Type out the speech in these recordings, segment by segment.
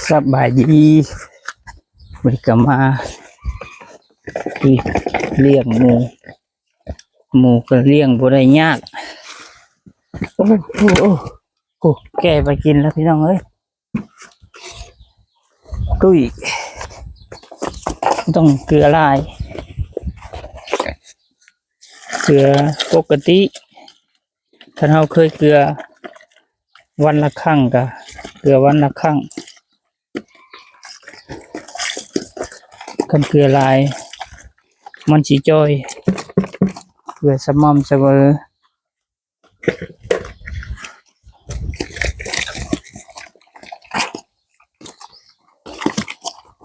ສະບາຍດີ ມື້ນີ້ກະມາລ້ຽງໝູ ໝູກະລ້ຽງບໍ່ໄດ້ຍາກ. ໂອ້ ໂອ້ ໂອ້ ໂອ້ ແກ່ໄປກິນແລ້ວພີ່ນ້ອງເອີຍ. ຕຸ້ຍ ຕ້ອງເກືອຫຼາຍ ເກືອປົກກະຕິ ຄັນເຮົາເຄີຍເກືອວັນລະຄັ້ງກະເກືອວັນລະຄັ້ງ ຄັນເກືອຫຼາຍມັນຊິຈ່ອຍ ເກືອສະໝໍ່າສະເໝີ.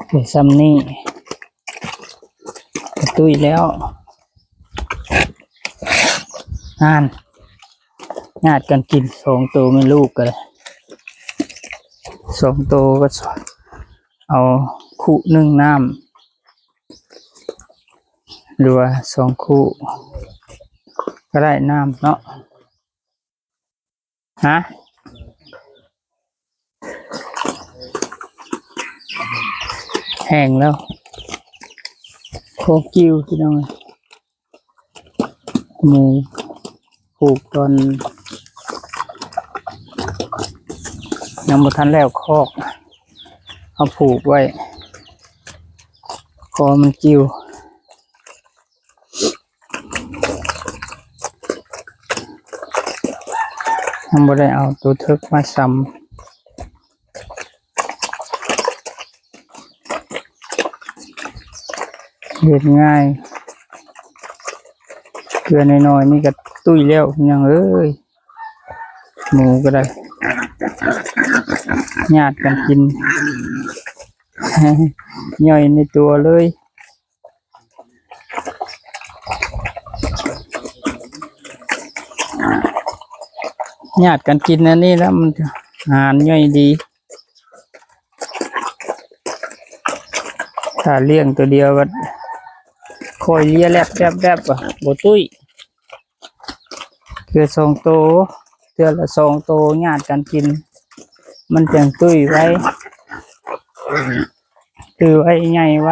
ໄດ້ຊ່ຳນີ້ກະຕຸ້ຍແລ້ວ ຫັ້ນ ຍາດກັນກິນສອງໂຕແມ່ລູກກະໄດ້ ສອງໂຕກະເອົາຄຸໜຶ່ງນ້ຳ ຫຼືວ່າສອງຄຸກະໄດ້ນ້ຳເນາະ. ຮະ ແຫ້ງແລ້ວ ໂຄກິວພີ່ນ້ອງເອີຍ. ໝູຜູກຕອນຍັງບໍ່ທັນແລ້ວຄອກ ເຮົາຜູກໄວ້ ຄໍມັນກິວ ຍັງບໍ່ໄດ້ເອົາໂຕເຖິກມາຊຳ. ເຮັດງ່າຍ ເກືອນ້ອຍໆນີ້ກະຕຸ້ຍແລ້ວພີ່ນ້ອງເອີຍ. ໝູກະໄດ້ຍາດກັນກິນ ຍ່ອຍໃນຕົວເລີຍ. ຍາດກັນກິນອັນນີ້ແລ້ວມັນຫານຍ່ອຍດີ. ຖ້າລ້ຽງໂຕດຽວບັດຄ່ອຍເລຍແລັບໆ ບໍ່ຕຸ້ຍ. ເທື່ອສອງໂຕ ເທື່ອລະສອງໂຕຍາດກັນກິນ ມັນຈັ່ງຕຸ້ຍໄວ ຕຸ້ຍໄວ ໃຫຍ່ໄວ.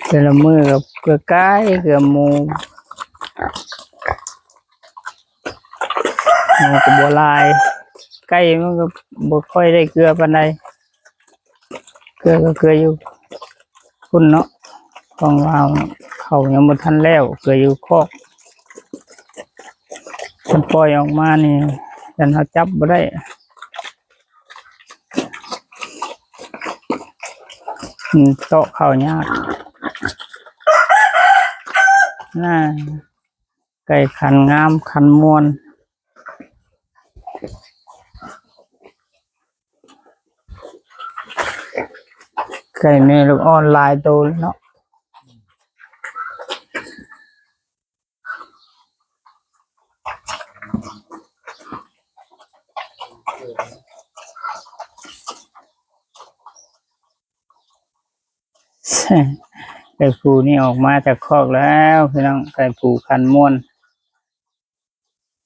ແຕ່ລະມື້ກະເກືອໄກ່ເກືອໝູ ໝູກະບໍ່ຫຼາຍ ໄກ່ມັນກະບໍ່ຄ່ອຍໄດ້ເກືອປານໃດ. ເກືອກະເກືອຢູ່ພຸ້ນເນາະ ຂອງລາວ ເຂົາຍັງບໍ່ທັນແລ້ວ ເກືອຢູ່ຄອກ. ຄັນປ່ອຍອອກມານີ້ ຢ້ານເຮົາຈັບບໍ່ໄດ້ ມັນເຕາະເຂົ້າຍາກ. ນາ ໄກ່ຂັນງາມຂັນມ່ວນ ໄກ່ແມ່ລູກອ່ອນຫຼາຍໂຕເນາະ. ໄກ່ຜູນີ້ອອກມາຈາກຄອກແລ້ວພີ່ນ້ອງ ໄກ່ຜູຂັນມ່ວນ.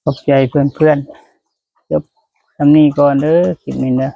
ຂອບໃຈເພື່ອນໆ ຈົບຊ່ຳນີ້ກ່ອນເດີ ຄລິບນີ້ເດີ.